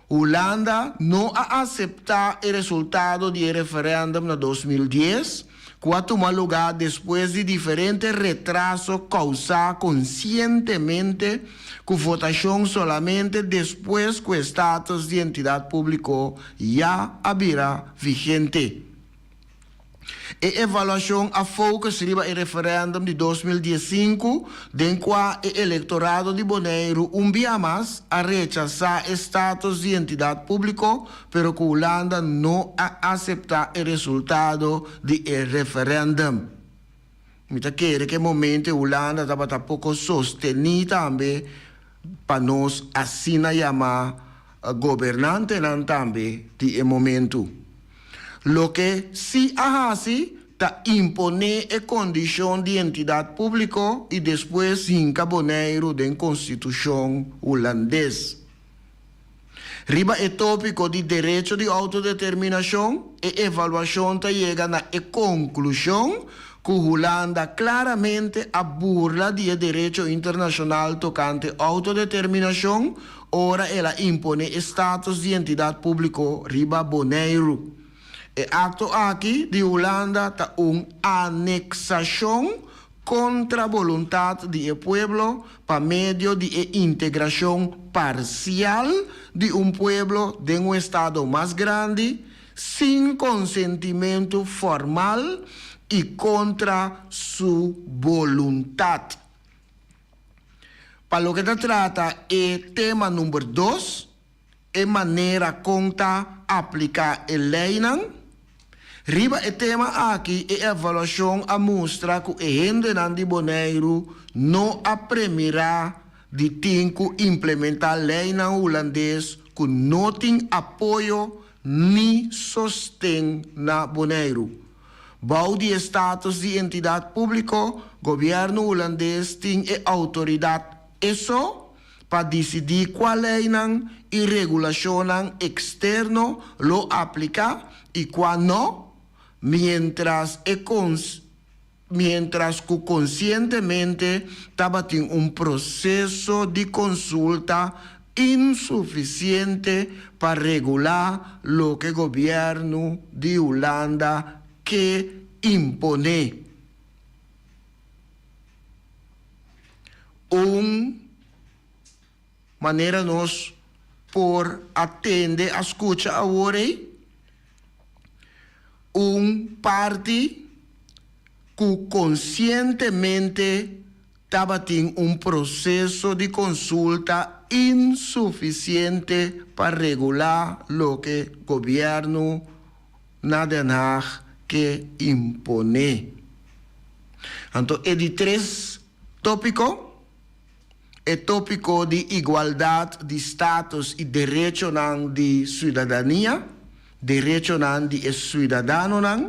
Hulanda no a aseptá e resultado di e referèndum na 2010, ku a tuma lugá despues di diferente retraso kousá konsientemente ku votashon solamente despues ku e status di entidat públiko ya a bira vigente. E evaluashon a focus riba e referèndum di 2015 den kua e elektorado di Boneiru un bia mas a rechasá e status di entidat públiko pero ku Hulanda no a aseptá e resultado di e referèndum. Mi ta kere ku e momento e Hulanda tabata poko sostení tambe pa nos asina yamá gobernantenan tambe di e momentu. Loke si a hasi ta imponé e kondishon di entidat públiko i despues hinka Boneiru den konstitushon hulandes. Riba e tópiko di derecho di outodeterminashon e evaluashon ta yega na e konklushon. ku Hulanda klaramente a burla di e derecho internashonal tokante outodeterminashon ora el a imponé e status di entidat públiko riba Boneiru. E akto aki di Hulanda ta un aneksashon kontra boluntat di e pueblo pa medio di e integrashon parsial di un pueblo den un estado mas grandi sin konsentimentu formal i kontra su boluntat. Pa loke ta trata e tema number dos, e manera kon ta apliká e leinan. Riba e tema aki e evaluashon a mustra ku e hendenan di Boneiru no a premirá di tin ku implementá leinan hulandes ku no tin apoyo ni sosten na Boneiru. Bou di e status di entidat públiko, gobièrnu hulandes tin e outoridat e so pa disidí kua leinan i regulashonnan eksterno lo apliká i kua no, miéntras e miéntras ku konsientemente tabatin un proseso di konsulta insufisiente pa regulá loke gobièrnu di Hulanda ke imponé. Un manera nos por a tende a skucha awor ei, un parti ku konsientemente tabatin un proseso di konsulta insufisiente pa regulá loke gobièrnu na Den Haag ke imponé. Anto e di tres tópiko, e tópiko di igualdat di status i derechonan di siudadania, derechonan di e siudadanonan.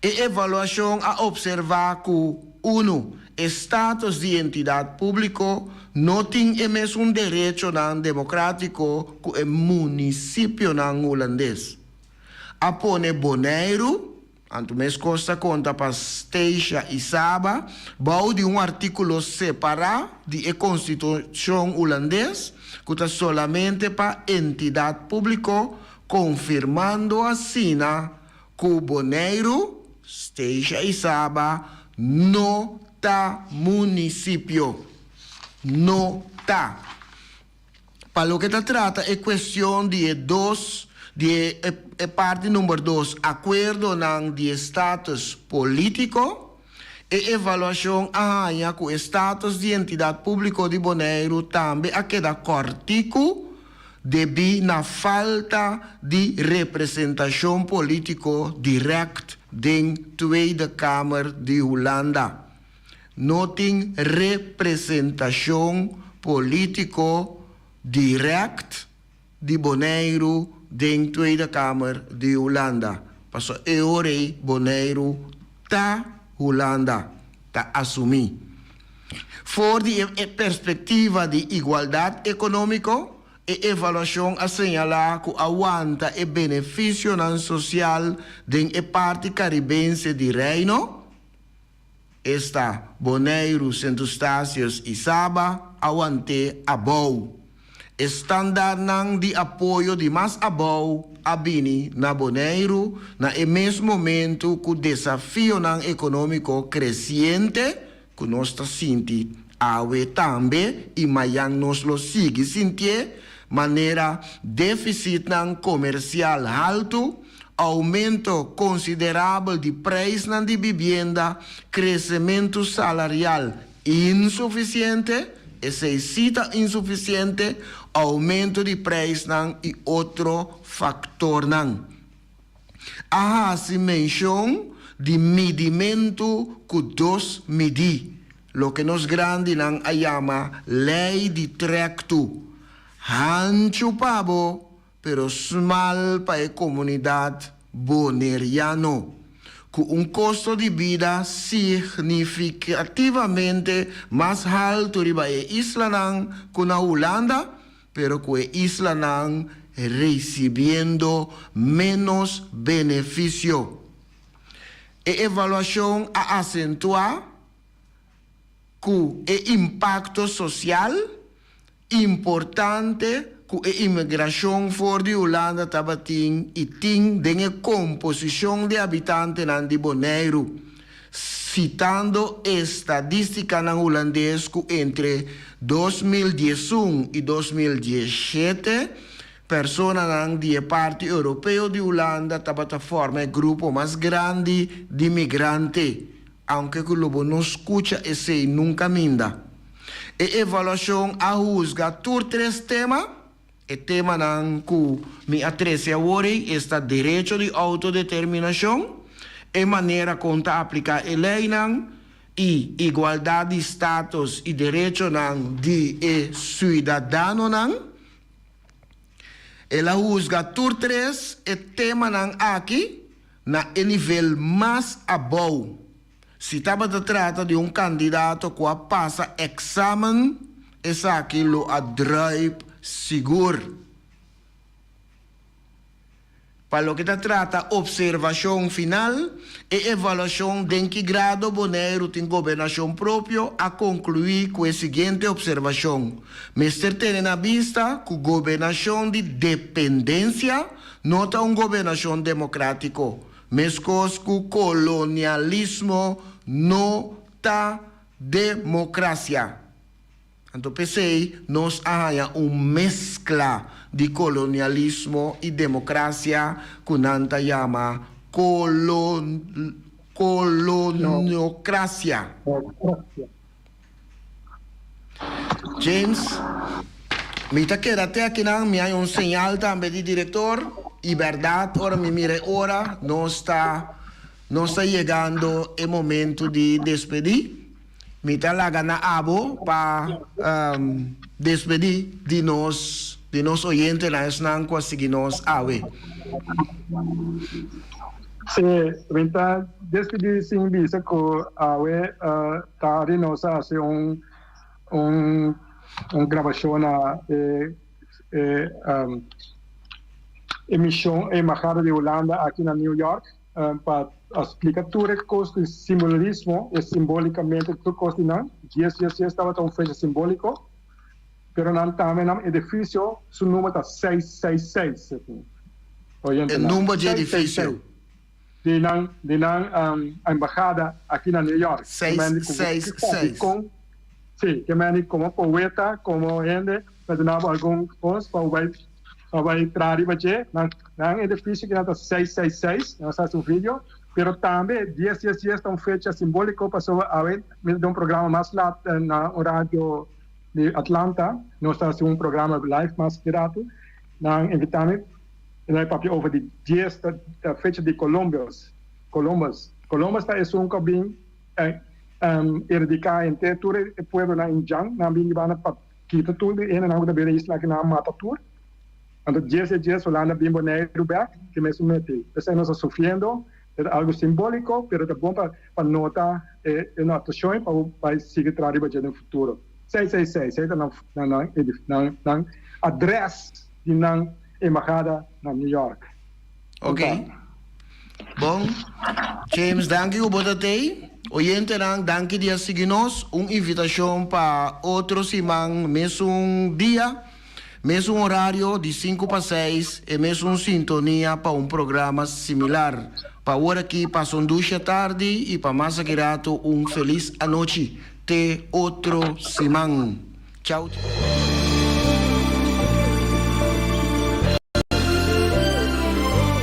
E evaluashon a opservá ku, unu, e status di entidat públiko no tin e mesun derechonan demokrátiko ku e munisipionan hulandes. A pone Boneiru, anto meskos ta konta pa Statia i Saba, bou di un artíkulo separá di e konstitushon hulandes ku ta solamente pa entidat públiko, konfirmando asina ku Boneiru, Statia i Saba no ta munisipio. No ta. Pa loke ta trata e kuestion di e dos di e e parti number dos, akuerdonan di e status polítiko, e evaluashon a haña ku e status di entidat públiko di Boneiru tambe a keda kòrtiku debí na falta di representashon polítiko dirèkt den Tweede Kamer di Hulanda. No tin representashon polítiko dirèkt di Boneiru den Tweede Kamer di Hulanda, pasobra e ora ei Boneiru ta Hulanda, ta asumí. For di e perspektiva di igualdat ekonómiko, e evaluashon a señalá ku a wanta e benefisionan sosial den e parti karibense di Reino, esta Boneiru, Sint Eustatius i Saba, a want'é abou. E standaardnan di apoyo di mas abou a bini na Boneiru na e mes momentu ku desafionan ekonómiko kresiente ku nos ta sinti awe tambe i mayan nos lo sigui sintié, manera défisitnan komersial haltu, oumento konsiderabel di preisnan di bibienda, kresementu salarial insufisiente, esei sí ta insufisiente, oumento di preisnan i otro faktornan. A hasi menshon di midimentu ku dos midí, loke nos grandinan a yama lei di trèktu, hanchu pa bo, pero smal pa e komunidat boneriano, ku un kosto di bida significativamente mas haltu riba e islanan ku na Hulanda, pero ku e islanan risibiendo ménos benefisio. E evaluashon a asentuá ku e impakto sosial importante ku e imigrashon for di Hulanda tabatin i tin den e komposishon di habitantenan di Boneiru, sitando estadístikanan hulandes ku entre 2011 i 2017 personanan di e parti europeo di Hulanda tabata forma e grupo mas grandi di migrante, aunke ku lo bo no skucha esei nunka minda. E evaluashon a husga tur tres tema. E temanan ku mi a trese awor ei esta derecho di outodeterminashon, e manera kon ta apliká e leinan i igualdat di status i derechonan di e suidadanonan. El a husga tur tres e temanan aki na e nivel mas abou. Si tabata trata di un kandidato ku a pasa eksamen, esaki lo a druip sigur. Pa loke ta trata opservashon final, e evaluashon den ki grado Boneiru tin gobernashon propio a konkluí ku e siguiente opservashon, Mester tene na bista ku gobernashon di dependensia no ta un gobernashon demokrátiko, Meskos ku kolonialismo no ta demokrasia. Anto p'esei nos a haña un meskla di kolonialismo i demokrasia ku nan ta yama koloniokrasia. James, Mi ta keda te akinan, mi haña un señal tambe di direktor i bèrdat ora mi mira e ora nos ta nos ta yegando e momentu di despedí. Mi ta laga na abo pa despedí di nos di nos oyentenan esnan ku a sigui nos awe. Sí, mi ta despedí sin bisa ku awe tardi nos a hasi un un un grabashon na e e e mishon embahada di Hulanda aki na New York pa a splika tur e kos di simbolismo e simbolikamente tur kos di nan. Dies dies dies tabata un fecha simboliko pero nan tambe nan edifisio su number ta seis seis seis. E number di edifisio. Di nan di nan embahada aki na New York. 666. Si, ke meni komo poeta, komo hende, ta duna bo algun kos pa bo bai pa bai traha riba dje. Nan nan edifisio kinan ta 666, nan sa hasi un video. Pero tambe dies dies dies ta un fecha simboliko pasobra awe mi ta den un programa mas lat na un radio di Atlanta. Nos ta hasi un programa live mas di ratu. Nan invita mi. E nan papia over di dies ta fecha di Columbus. Columbus. Columbus ta esun ku a bin eradiká henter tur e pueblonan indjan. Nan a bin di banda pa kita tur di hendenan ku ta bira isla aki, nan a mata tur. Anto dies e dies Holanda a bin Boneiru bèk, ke mesun meti. P'esei nos ta sufriendo. E ta algu simbóliko, pero ta bon pa nota e notashon pa bo bai sigui traha riba dje den futuro. Seis seis seis, esei ta nan adrès di nan embahada na New York. Ok. Bon. James, danki ku bo ta tei. Oyentenan, danki di a sigui nos. Un invitashon pa otro siman, mesun dia, mesun orario, di sinku pa seis, e mesun sintonia pa un programa similar. Pa awor aki, pasa un dushi atardi i pa mas aki rato un felis anochi. Te otro siman. Chao.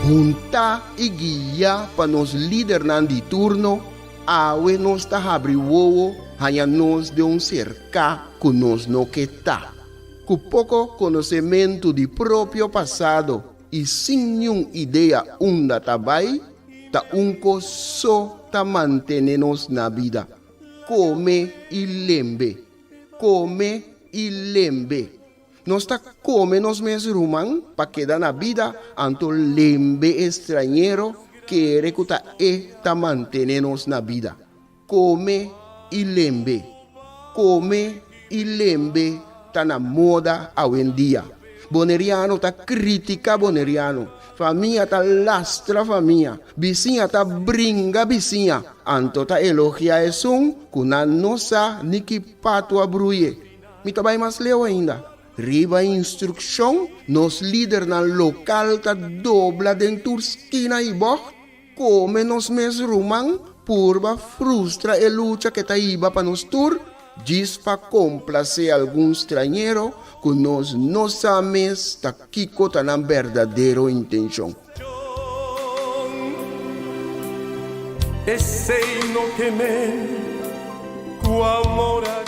Huntá i guiá pa nos lidernan di turno, awe nos ta habri wowo haña nos den un serká ku nos no ke ta. Ku poko konosementu di propio pasado i sin niun idea unda ta bai, ta un kos so ta mantené nos na bida, kome i lembe. Kome i lembe. Nos ta kome nos mes ruman pa keda na bida, anto lembe e strañero kere ku ta e ta mantene nos na bida. Kome i lembe. Kome i lembe ta na moda awendia. Boneriano ta kritiká boneriano, famia ta lastra famia, bisiña ta bringa bisiña, anto ta elogiá esun ku nan no sa ni ki patu a bruye. Mi ta bai mas leu ainda. Riba instrukshon, nos lidernan lokal ta dobla den tur skina i bògt, kome nos mes ruman, purba frustra e lucha ke ta hiba pa nos tur, djis pa komplasé algun strañero ku nos no sa mes ta kiko ta nan berdadero intenshon. Esei no ke men ku amor a.